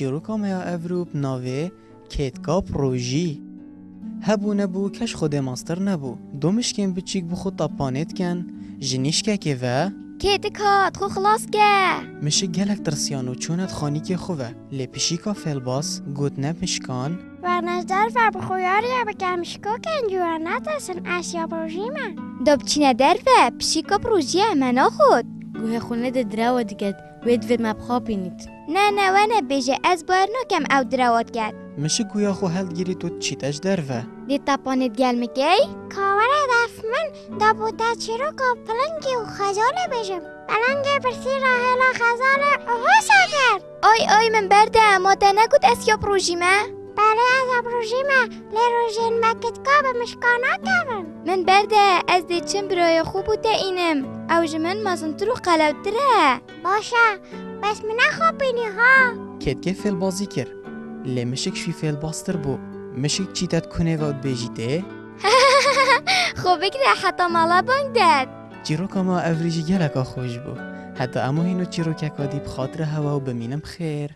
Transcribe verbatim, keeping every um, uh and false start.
Çîroka me ya evrû bi navê Kêtka bi rojî. Hebû nebû keş xwedê mastir nebû. Du mişkên biçîk bi xwe tapanê dikin, ji nîşkekê ve. Kêtika, tu xwe xilas ke! Mişik gelek tirsiyan û çûne di xanîkê xwe ve, lê pişîka fêlbaz got ne mişkan. Werne ji derve bi xwe yariye bike mişkokên ciwan netirsin, ez ya bi rojî me. Da biçîne derve, pişîka bi rojî ye, me naxwet. Guhê xwe nede direwa diket, wê divê me bixapînît. Ne, ne, we nebêje, ez bawer nakem ew direwa diket. Mişik guya xwe heldigirît û diçîte ji derve. Dê tapanê digel min key? Ka were def min, da bo te çîroka pilingî û xezalê bêjim. Pilingê pirsî re hêla xezalê û hosa kir. Ay, ay, min berde, ma te negot ez ya bi rojî me? Belê ez ya bi rojî me, lê rojên me kitka bi mişka nakevin. Min berde, ez dê çim birayê xwe bo te înim. Ew ji min mezintir û qelewtir e. Baş e, bes min nexapînî ha. Ketkê fêlbazî kir. Lê mişik ji wî fêlbaztir bû. Mişik çîte di kunê ve û dibêjîtê. Xwe bigire heta mala bang det. Çîroka me evrî jî geleka xweş bû. Heta em û hîn û çîrokeka dî bi xatira hewa û bimînin bi xêr.